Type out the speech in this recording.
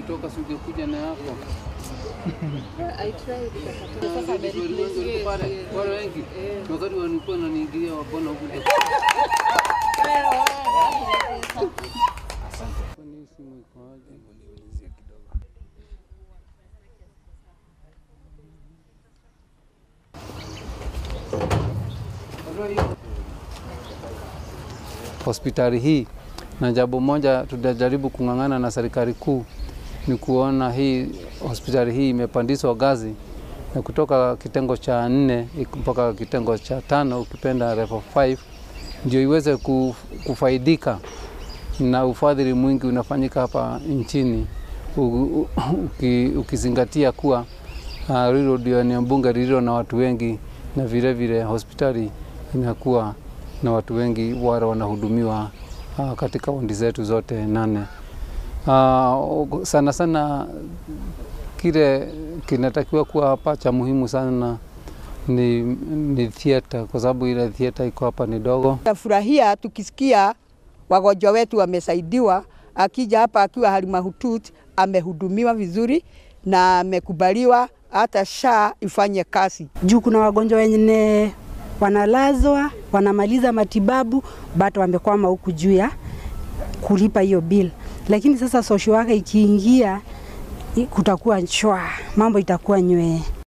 Ulitoka si ungekuja na yako. I tried. Sasa Wengi pale, wale wengi. Wakati walikuwa wananiingilia wabona huku. Kwani simu iko aje? Hospitali hii, na jambo moja tutajaribu kung'ang'ana na serikali kuu ni kuona hii hospitali hii imepandishwa ngazi na kutoka kitengo cha 4 mpaka kitengo cha 5, ukipenda level 5, ndio iweze kufaidika na ufadhili mwingi unafanyika hapa nchini, ukizingatia kuwa Ruiru ndio eneo bunge lililo na watu wengi, na vile vile hospitali inakuwa na watu wengi wale wanahudumiwa katika wodi zetu zote 8. Sana sana kile kinatakiwa kuwa hapa cha muhimu sana ni theater, kwa sababu ile theater iko hapa ni dogo. Tunafurahia tukisikia wagonjwa wetu wamesaidiwa, akija hapa akiwa hali mahututi amehudumiwa vizuri na amekubaliwa hata SHA ifanye kazi. Juu kuna wagonjwa wenye wanalazwa, wanamaliza matibabu but wamekwama huku juu ya kulipa hiyo bill. Lakini sasa social worker ikiingia kutakuwa shwa, mambo itakuwa nywee.